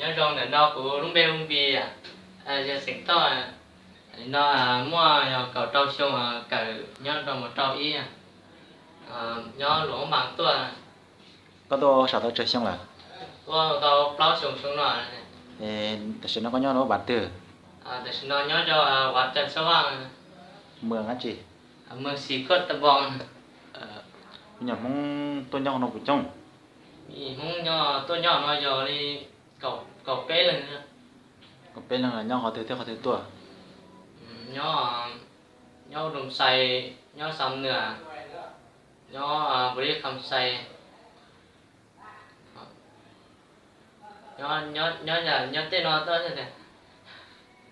Nyob zoo, ntawm no kuv lub npe hu Npis, yog xeem Thoj. Nim no muaj yog kaum rau xyoo, kawm nyob rau mos rau ib, nyob Luam Vaj Mas tuaj. Koj tuaj ua hauj sam tau tsawg xyoo lawm? Tuaj tau plaub xyoo xyoo no. Tam sim no koj nyob rau Vaj Mas twg? Tam sim no nyob rau Vaj Mas Xab Vaj. Mws dab tsi? Mws Xis Khuaj Tag Npoos. Me nyuam Hmoob tuaj nyob no puas coob? Hmoob nyob, tuaj nyob no yog li kaum peb leeg. Kaum peb leeg los nyob qhov twg thiab qhov twg tuaj? Nyob, nyob Roo Xais, nyob Xam Nuas, nyob Npaus Lis Kham Xais, nyob, nyob tej no tuaj.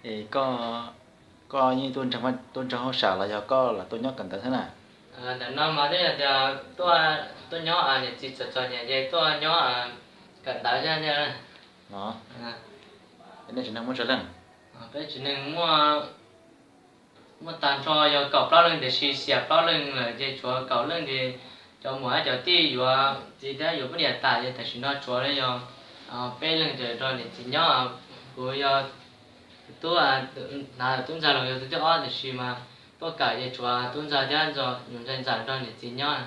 Es koj, koj yeej tuaj ntseeg, tuaj ntseeg hauj sam los yog koj lam tuaj nyob kawm ntawv thiab na? Ntawm no mas twb yog tias tuaj, tuaj nyob, niam txiv txom txom nyem ces tuaj nyob kawm ntawv thiab. Nej tsev neeg muaj tsawg leej? Peb tsev neeg muaj, muaj tag nrho yog kaum plaub leeg tiam sis xiam plaub leeg lawm ces tshuav kaum leej ces cov muam thiab cov tij yuav txiv thiab yuav poj niam tas ces tam sim no tshuav li yog peb leeg ces nrog niam txiv nyob. Kuv yog tub, hnav tub ntxawg los yog tus thib ob tiam sis mas tuaj kawm ces tshuav tub ntxawg thiab nyuam ntxhais ntxawm nrog niam txiv nyob.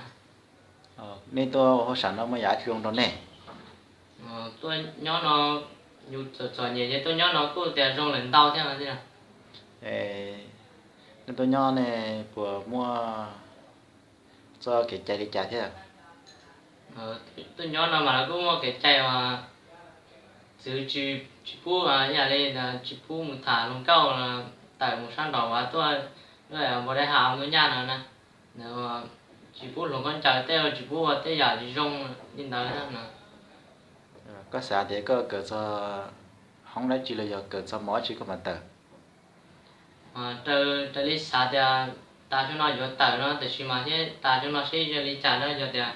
Nej tuaj ua hauj sam no muaj yam dab tsi zoo rau nej? Tuaj nyob no yus txom txom nyem ces tuaj nyob no kuj tias zoo lawm ntau thiab no. Nej tuaj nyob nej puas muaj txoj kev cai li cas thiab? Tuaj nyob no mas lawv kuj muaj kev cai uas txwv tsis pub, ib yam li tsis pub mus tham hluas nkauj, tawm mus sab nraud uas tuaj npau dai hav ua nyaj no na. Tsis pub hluas nkauj ncaws tej, tsis pub ua tej yam tsis zoo li ntawd na. Koj xav tias koj kawm txog hoob dab tsi los yog kawm txog mov dab tsi koj mam tawm? Raws li xav tias tas xyoo no yuav tawm no tiam sis mas thiab tas xyoo no seb zoo li cas na, yog tias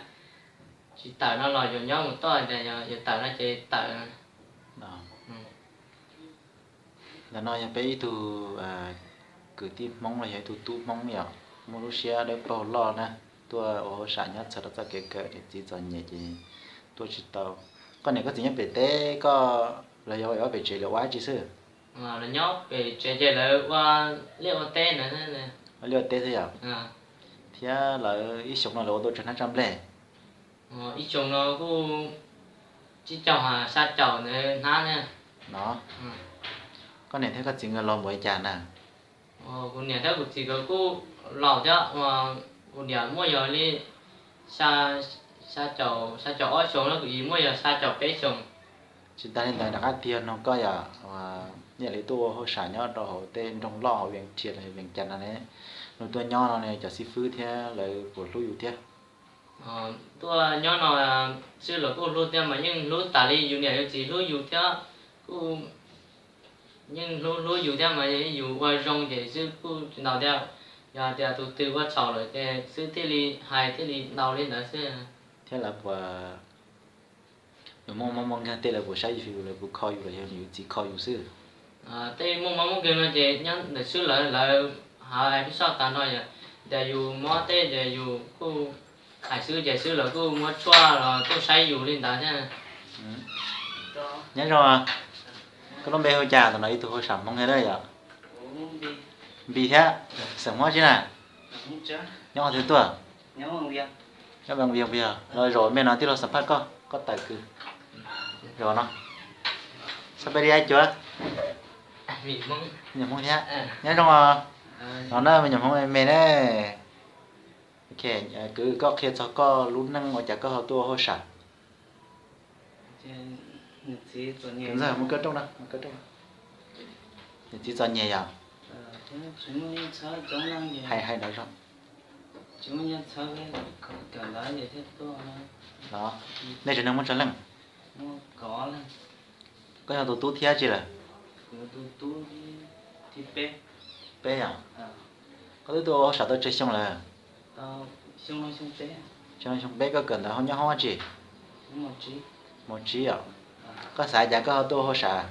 tsis tawm no los yuav nyob mus toj, tias yog yuav tawm no ces tawm. Ntawm no yog peb ib tug kwv tij Hmoob los yog ib tug tub Hmoob yom, muaj lub siab dawb paug loj na, tuaj ua hauj sam nyob txog rau txoj kev kawm niam txiv txom nyem ces tuaj tsis tau. Koj niam koj txiv nyob pem teb, koj los yog ua pem tsev lawv ua dab tsi xwb? Lawv nyob pem tsev ces lawv ua liaj ua teb ntawd. Ua liaj ua teb xwb yom? Thiab lawv ib xyoos no lawv ua tau tsawg hnab tsaj nplej? Ib xyoos no kuj tsib caug xya caum ntawd hnab thiab. No, koj niam thiab koj txiv nkawd laus npaum li cas na? Kuv niam thiab kuv txiv nkawd kuj laus thiab, kuv niam muaj yog li xya caum, xya caum ob xyoos na, kuv txiv muaj yog xya caum peb xyoos. Tsis tas li ntawd rov qab tiag no koj yom, ib yam li tuaj ua hauj sam nyob rau hauv tej nroog loj hauv Vees Thias los Vees Cas no ne, nws tuaj nyob no ne cov xib fwb thiab lawv puas hlub yus thiab? Tuaj nyob no xwb los kuj hlub thiab mas yeej hlub tas li yus niam yus txiv hlub yus thiab, kuj yeej hlub hlub yus thiab mas yus ua zoo ces xwb kuj tsis ntau thiab. Yog tias tus twg ua txhaum lawm ces xwb thiaj li hais thiaj li ntau li ntawd xwb. Thiab lawv puas, yus muaj mob muaj nkeeg tej lawv puas saib yus, lawv puas kho yus los yog yus txiv kho yus xwb? Tej muaj mob muaj nkeeg no ces nyob ntawm xwb lawv, lawv hais peb soj tas no yom, tias yus mob tej ces yus kuj hais xwb ces xwb lawv kuj muab tshuaj los tuaj saib yus li ntawd thiab. Nyob zoo, koj lub npe hu cas? Tam no ib tug hauj sam Hmoob thiab yom? Npis thiab, xeem Hmoob tsi na? Nyob qhov twg tuaj? Nyob Vees Vias puas yog? Los zaum me no tij laug xam phaj koj, koj tawm kwv. Zaum no. Xab peb li ai cuav? Me nyuam Hmoob thiab. Nyob zoo os. No na me nyuam Hmoob me ne. Kwv, koj qhia txog koj lub neej ua cas koj ho tuaj ua hauj sam? Ntxawg, muab kawb rooj na, muab kawb rooj. Niam txiv txom nyem yom? Hais, hais nrov zog. Nej tsev neeg muaj tsawg leej? Koj yog tus tub thiab tsi lawm? Peb yom? Koj twb tuaj ua hauj sam tau tsawg xyoo lawm? Xyoo no xyoo peb. Koj kawm ntawv nyob hoob dab tsi? Mos tsib yom? Koj xav cas koj ho tuaj ua hauj sam?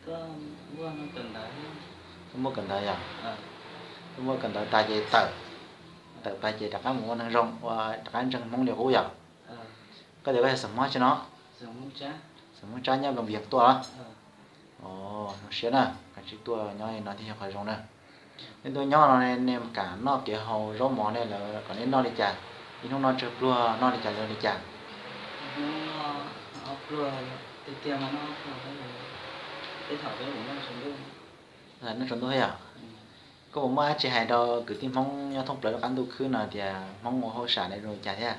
Tuaj muaj kawm ntawv yom? Tuaj muaj kawm ntawv tas ces tawm, tawm tas ces rov qab mus ua neeg zoo, ua rov qab ntseeg Hmoob li qub yom? Koj tias koj yog xeem Hmoob tsi no? Xeem Hmoob Tsab nyob Nploos Vias tuaj los? Zoo siab na, koj tsis tuaj nyob no thiaj yog qhov zoo na. Nej tuaj nyob no nej kam noj kev haus zaub mov nej lawv kom nej noj li cas? Ib hnub noj tsawg pluag, noj li cas luag li cas? Noj tsaus ntuj thiab yom? Koj puas muaj dab tsi hais rau kwv tij Hmoob nyob thoob plaws lub qab ntuj khwb no tias Hmoob ua hauj sam ne zoo li cas thiab?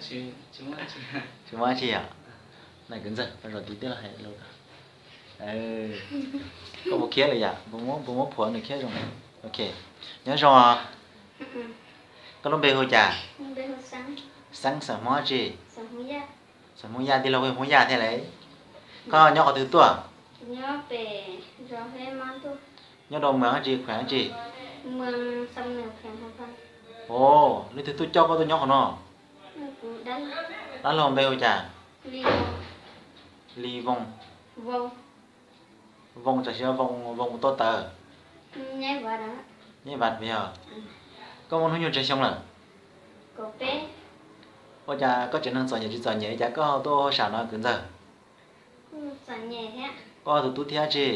Tsis muaj dab tsi yom? Na kwv ntxawg, koj zaum tid tij laug hais lus. Koj puas khiav lawm yom? Puas muab phuav nws khiav zoo? Ok, nyob zoo os. Koj lub npe hu cas? Xeeb, xeem Hmoob dab tsi? Xeem Hmoob Yaj, tij laug kuj Hmoob Yaj thiab lauj. Koj nyob qhov twg tuaj? Nyob rau moos dab tsi, khuees dab tsi? Os, leej twg tuaj coj koj tuaj nyob qhov no? Dab laug npe hu cas? Li Voos. Voos tam sis Voos, Voos tuaj tawm? Nyab Vaj yog. Koj muaj hnub nyoog tsawg xyoo lawm? Ua cas koj tsev neeg txom nyem tsis txom nyem cas koj tuaj ua hauj sam no kwv ntxawg? Koj tus tub thib dab tsi?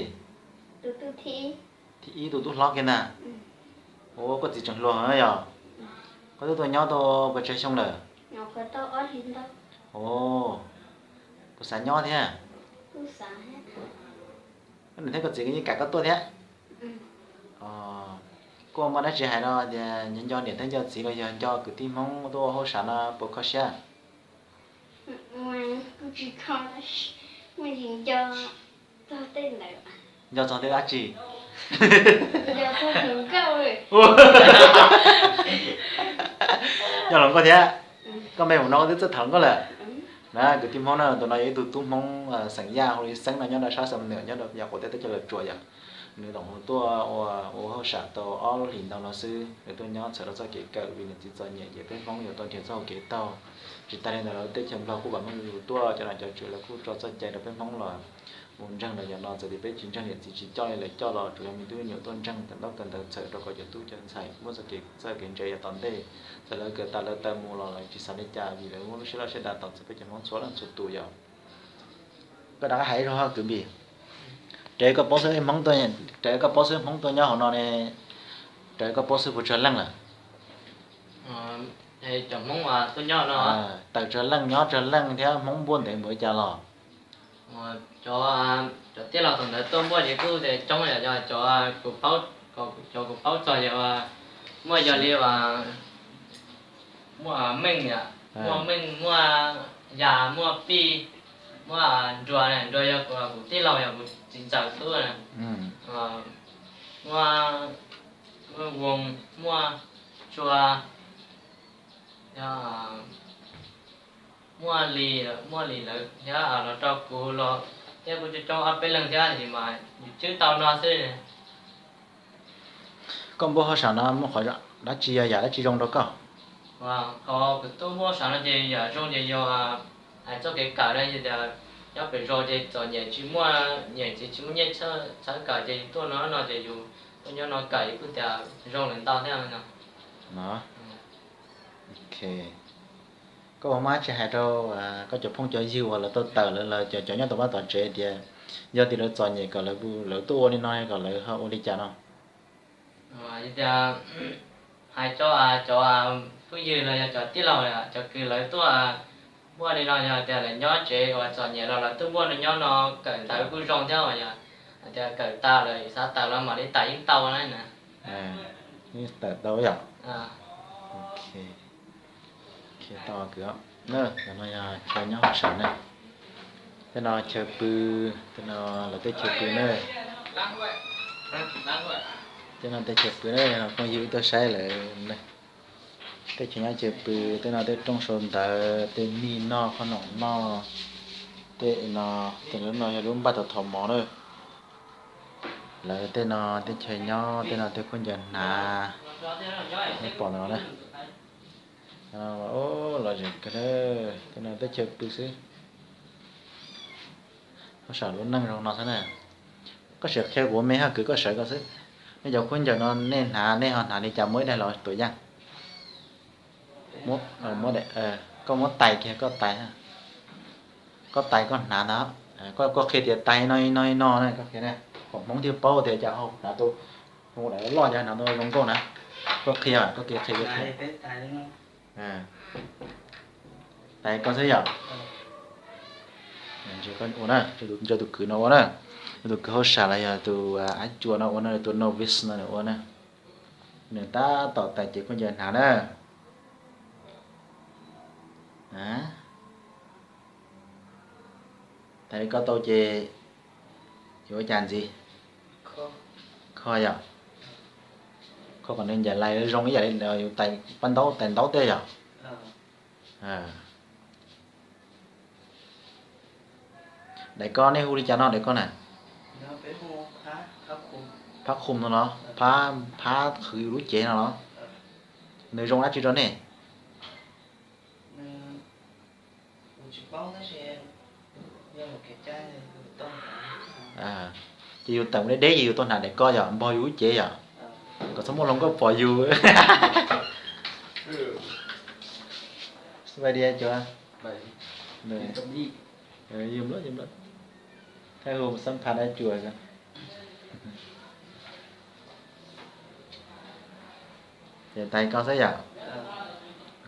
Thib ib, tus tub hlob kiag ntag. Ua koj txiv tseem hluas heev yog? Koj twb tuaj nyob tau puas tsawg xyoo lawm? Ua, puas xav nyob thiab? Koj niam thiab koj txiv yeej kam koj tuaj thiab? Koj muaj dab tsi hais rau tias nco nco niam thiab nco txiv los yog nco kwv tij Hmoob tuaj ua hauj sam no puas kho siab? Nco txog tej dab tsi? Nco hluas nkauj thiab. Koj npe mus no koj twb txawj tham hluas nkauj lawm. Na kwv tij Hmoob na, tus no yog ib tug tub Hmoob xeem Yaj hu li Xeeb no nyob rau sab Xam Nuam nyob rau Yam Quav teb chaws Los Tsuas yom. Nws tseem tuaj ua hauj sam tau ob lub hlis ntau no xwb, nws tuaj nyob txhawm rau txoj kev kawm vim nws txiv txom nyem ces peb Hmoob yuav tau nrhiav txoj hau kev taug. Tsis tas li ntawd lawv teb chaws Nplog kuj pam muaj yuav tuaj cov nom cov tswv lawv kuj tso txoj cai rau peb Hmoob los mus ntseeg lawv cov no txawm tias peb tsis ntseeg niam txiv tsis coj li lawv coj los tsuas yog me tub me nyuam tuaj ntseeg kawm ntaub kawm ntawv txhawm rau kom cov tub cov ntxhais muaj txoj kev txawj kev ntse yav tom ntej. Txawm lawv kawm tas lawv tawm mus los lawv tsis xav li cas vim lawv muaj lub siab loj siab dav tos txog peb cov Hmoob txhua leej txhua tus yom. Koj rov qab hais ib zaug kwv Npis. Raws koj paub xwb Hmoob tuaj, raws koj paub xwb Hmoob tuaj nyob hauv no ne, raws koj paub xwb puas tsawg leej lawm? Cov Hmoob tuaj nyob no, tawm tsawg leej nyob tsawg leej thiab Hmoob npuaj ntev npaum li cas los? Cov, cov tij laug thaum ntawd tuaj npuaj ces kuj coob yom, yog cov, cov kuv paub txog yog muaj yog li muaj Meej, muaj Meej, muaj Yaj, muaj Pij, muaj Nruas, Nruas yog kuv tij laug yog kuv txiv ntxawm tub, muaj, muaj Voos, muaj Tsua, muaj Lis, muaj Lis lawv thiab los rau kuv los thiab kuj coob coob ob peb leeg thiab mas yus cwb tau no xwb. Koj npuaj hauj sam no muaj qhov dab tsi yog yam dab tsi zoo rau koj? Qhov kuv tuaj npuaj hauj sam no ces yam zoo ces yog hais txoj kev kawm na, tias nyob pem zos ces txom nyem tsis muaj niam txiv tsis muaj nyiaj txhawb kawm ces yus tuaj no no ces yus tuaj nyob no kawm yus kuj tias zoo lawm ntau thiab no. Koj puas muaj dab tsi hais rau koj cov phooj cov ywg uas lawv tau tawm lawv los cov nyob tom vaj tom tsev tias yog tias lawv txom nyem kom lawv, lawv tuaj ua li no kom lawv ho ua li cas no? Yog tias hais rau cov phooj ywg los yog cov tij laug cov kws lawv tuaj npuaj li no yog tias lawv nyob tsev uas txom nyem los lawv tuaj npuaj no nyob no kawm ntawv kuj zoo thiab uas yog hais tias kawm tas lawm xav tawm los mam li tawm yeej tau na. Yeej tawm tau yom? Tau kwv, no yog chaw nyob hauj sam na. Tej no chaw pw, tej no lawv tej chaw pw na. Tej no tej chaw pw na, phooj ywg wb tuaj saib lawm. Tej chaw nyob chaw pw, tej no tej rooj sau ntawv, tej mij noj qhob noom noj, tej no, tej lub no yog lub npaj tau thov mov na. Lawv tej no tej chaw nyob, tej no tej khaub ncaws hnav, nej pom ntawm no na. Lom zem kawg, tej no tej chaw pw xwb. Koj sawv lub neej zoo no xwb na. Koj sim qhia kuv me haj kwv, koj sawv koj xwb. Nej cov khaub ncaws no nej hnav, nej ho hnav li cas, muab ib daim los tuam yaj. Koj muab tais kiag koj tais. Koj tais koj hnav ntag, koj qhia tias tais no no no na, koj qhia na, kom Hmoob thiaj paub tias cas ho hnav tau, loj cas hnav tau zoo nkauj na. Koj qhia, koj qhia, qhia, qhia. Tais koj xwb yom. Ua na, ntshe tus kwv no ua na, tus kwv hauj sam los yog tus ab cua no ua na, tus novice no nws ua na. Nws tab tom tais ces koj ncaws hnav na. Tais li koj tau ces yuav ua cas ntxiv? Kho yom. Kho kom nws ncaws lais zoo ib yam li yus tais paj ntaub tais ntaub tej yom. Daim ko nej hu li cas no daim ko na? Phab khum no los, phab, phab qhwv yus lub cev no los? Nws zoo dab tsi rau nej? Ces yus tawm mus deb deb ces yus tau hnav daim ko yom, npog yus lub cev yom, kom txhob muaj hluas nkauj pom yus. Xab pais dias cua. Thaij hu xab pha dab cua. Ces tais koj xwb yom.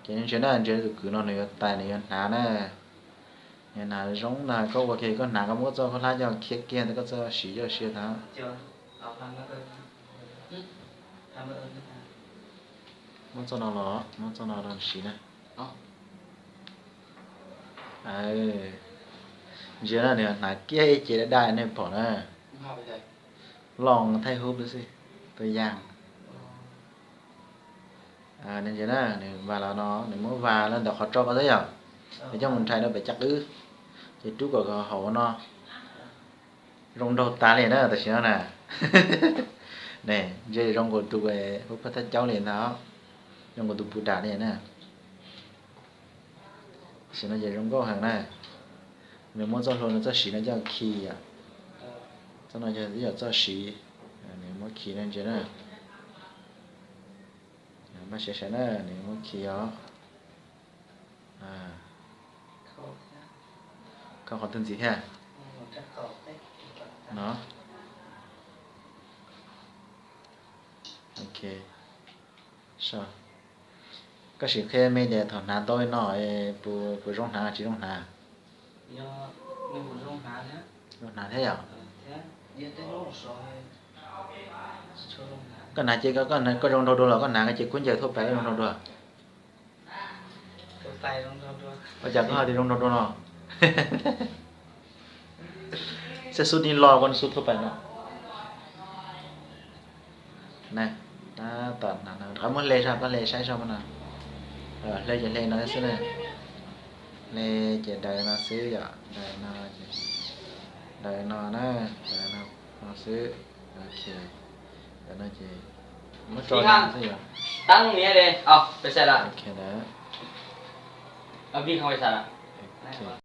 Ces ntsia na, ntsia tus kwv no nws yuav tais, nws yuav hnav na. Nws hnav zoo na, koj ua kiag koj hnav, koj muab txoj koj hlab coj khiav kiag ntawd, koj txoj siv coj siav ntawd. Muab txoj no los, muab txoj no los siv na. Ntsia na, nws hnav kiag ib ce daj daj nej pom na. Loj thaij hub xwb, tua yaj. Ntsia na, nws vas los no, nws muab vas los ntawm qhov tso ko xwb yom. Nws coj mus nrhais rau pem caj qwb, ces rub kom haum no. Zoo nraug tas li na tam sim no na. Ne, ntsia zoo nkaus tus huab phaj thaj caub li ntag, zoo nkaus tus Buddha li na. Tam sim no ces zoo nkauj heev na. Nws muab txoj hlua no txoj siv no coj khi yom. Txoj no yog ib yam txoj siv, nws muab khi na ntsia na. Pab siav sawv na, nws muab khi os. Kho qhov twg ntxiv thiab? No. Ok. Koj sim qhia me tias thaum hnav ntaub no, puas zoo hnav tsis zoo hnav? Zoo hnav thiab yom. Koj hnav ces koj zoo nraug dua los koj hnav ces kub ncaws thuaj pais koj zoo nraug dua? Ua cas koj hais tias zoo nraug dua no? Xab xub tib lo koj xub thuaj pais no. Rov qab muab hle sab, koj hle saib sab no. Hle ces hle no xwb na. Hle ces daws no xwb yom, daws no, daws no na, daws no xwb. Ok, daws no ces muab tso no xwb yom. Ok, ntawd.